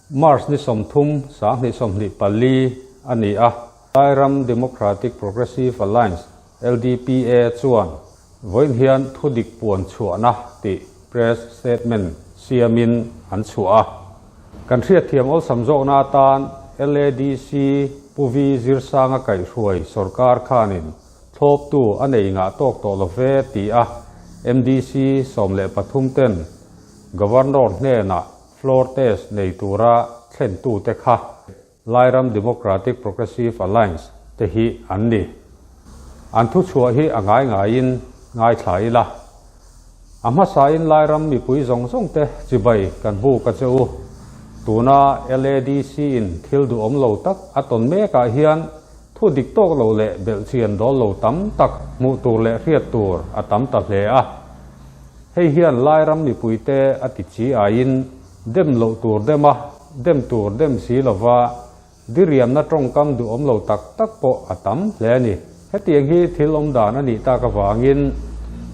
March ni 30, 2024 a ni a. Lairam Democratic Progressive Alliance, LDPA, chuan vawiin hian thudik puan chhuahna tih press statement siamin an chhuah a. Kan hriatthiam awlsam zawkna atan LADC Pu Vi Zirsanga kaihhruai sorkar khanin thlawptu a nei ngah tawk tawh lo ve ti a MDC 13 ten Governor hnenah floor test nei tura thlentute kha Lairam Democratic Progressive Alliance te hi an ni. An thuchhuah hi a ngai ngaiin ngaithla ila. A hmasain Lairam mipui zawng zawng te chibai kan buk a che u. Tuna LADC in thil duhawm lo tak a tawn mekah hian thu dik tawk lo leh belhchian dawl lo tam tak hmuh tur leh hriat tur a tam ta hle a. Hei hian Lairam mipuite a ti chi aiin dem loh tur dem a, dem tur dem si lova diriamna tawngkam duhawm lo tak tak pawh a tam hle a ni. Hetiang hi thil awm dan a nih tak avangin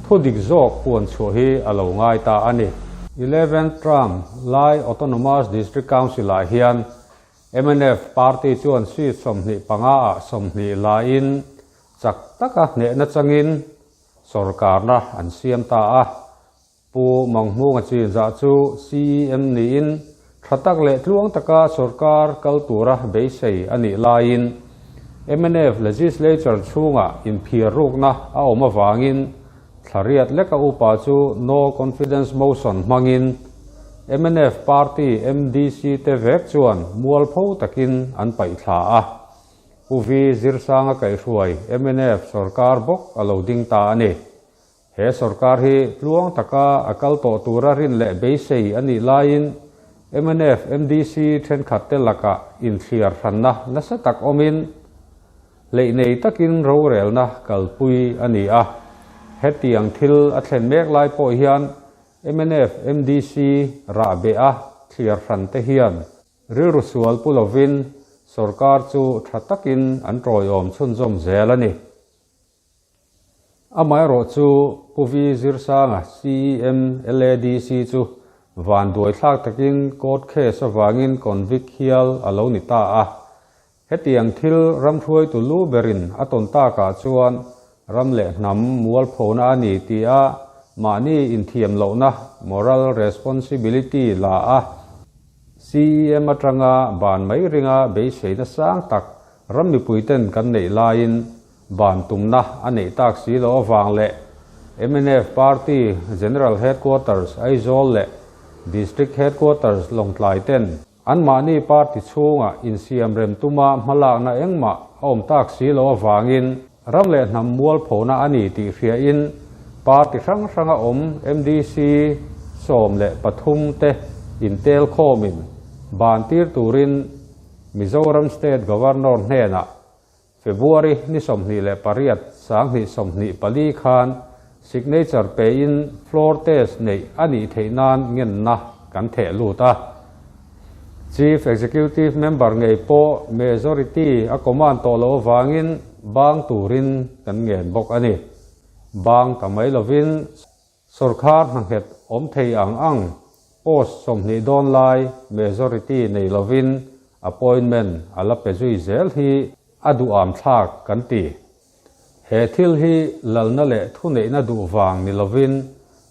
thu dik zawk puan chhuah hi a lo ngai ta a ni. Eleventh Term Lai Autonomous District Council-ah hian mnf party chuan seat 25 ah 20 laiin chak taka hnehna changin sorkarna an siam ta a. Pu Manghmunga chinzah chu CEM niin tha tak leh tluang taka sorkar kal tura beisei a nih laiin mnf legislature chhungah inphiar rukna a awm avangin thlariat leka upa chu no confidence motion hmangin mnf party MDC te vek chuan mualpho takin an paihthla a. Pu Vi Zirsanga kaihhruai mnf sorkar bawk a lo ding ta a ni. He sorkar hi tluang taka a kal tawh tura rin leh beisei a nih laiin mnf MDC thenkhat te lakah inthliar hranna nasa tak awmin hleih nei takin rorelna kalpui a ni a. Hetiang thil a thlen mek lai pawh hian mnf MDC rahbeh a thliar hran te hian rilru sual pu lovin sorkar chu tha takin an tawiawm chhunzawm zel a ni. Amaherawh chu Pu Vi Zirsanga CEM LADC chu van duai thlak takin court case avangin convict hial a lo ni ta a. Hetiang thil ramhruaitu lu berin a tawn takah chuan ram leh hnam mualphona a ni ti a mahni inthiam lohna moral responsibility la a. CEM atanga ban mai ringa beiseina sang tak ram mipuiten kan neih laiin ban tumna a neih tak si lo avang leh mnf party General Headquarters Aizawl leh District Headquarters Lawngtlai ten anmahni party chhungah insiam rem tuma hmalakna engmah a awm tak si lo avangin ram leh hnam mualphona a ni tih hriain party hrang hranga awm MDC 13 te intel khawmin ban tir turin Mizoram State Governor hnenah February ni 28, 2024 khan signature pein floor test nei a nih theih nan ngenna kan theh lut a. Chief Executive Member ngei pawh majority a command tawh lo avangin bang turin kan ngen bawk a ni. Bang ta mai lovin sorkar hnanghet awm thei ang ang post 20 dawn lai majority nei lovin appointment a la pe zui zel hi a duh am thlak kan ti. He thil hi lalna leh thu neihna duh wang ni lovin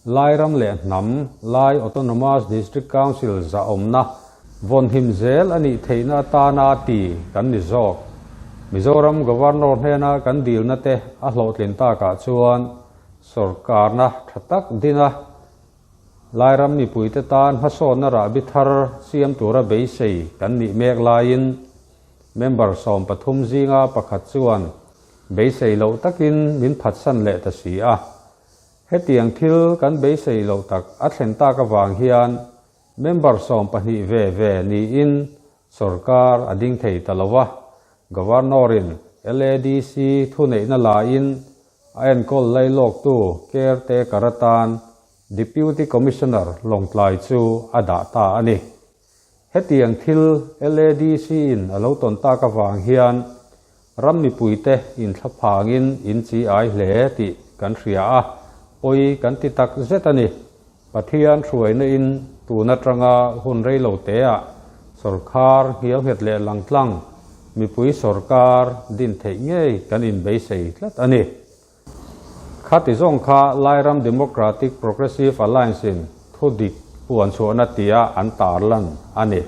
Lairam leh hnam Lai Autonomous District Council za awmna vawn him zel a nih theihna atana ti kan ni zawk. Mizoram Governor hnena kan dilna te a hlawhtlin takah chuan sorkarna tha tak dina Lairam mipuite tan hmasawnna rahbi thar siam tura beisei kan nih mek laiin member 13 zinga pakhat chuan beisei loh takin min phatsan leh ta si a. Hetiang thil kan beisei loh tak a thlen tak awang hian member 12 ve ve niin sorkar a ding thei ta lowa. Governorin LADC thu neihna laiin a enkawl lailawk tu caretaker atan Deputy Commissioner Lawngtlai chu a dah ta a ni. Hetiang thil LADC in a lo tawn tak awang hian ram mipuite inthlaphangin in chi ai hle tih kan hria a, pawih kan ti tak zet a ni. Pathian hruaina in tun atanga hun rei lo te ah Sawrkar nghialnghet leh langtlang mipui sawrkar din theih ngei kan inbeisei tlat a ni. Khati zawng kha Lairam Democratic Progressive Alliance-in thudik puan chhuahna tia an tarlan a ni.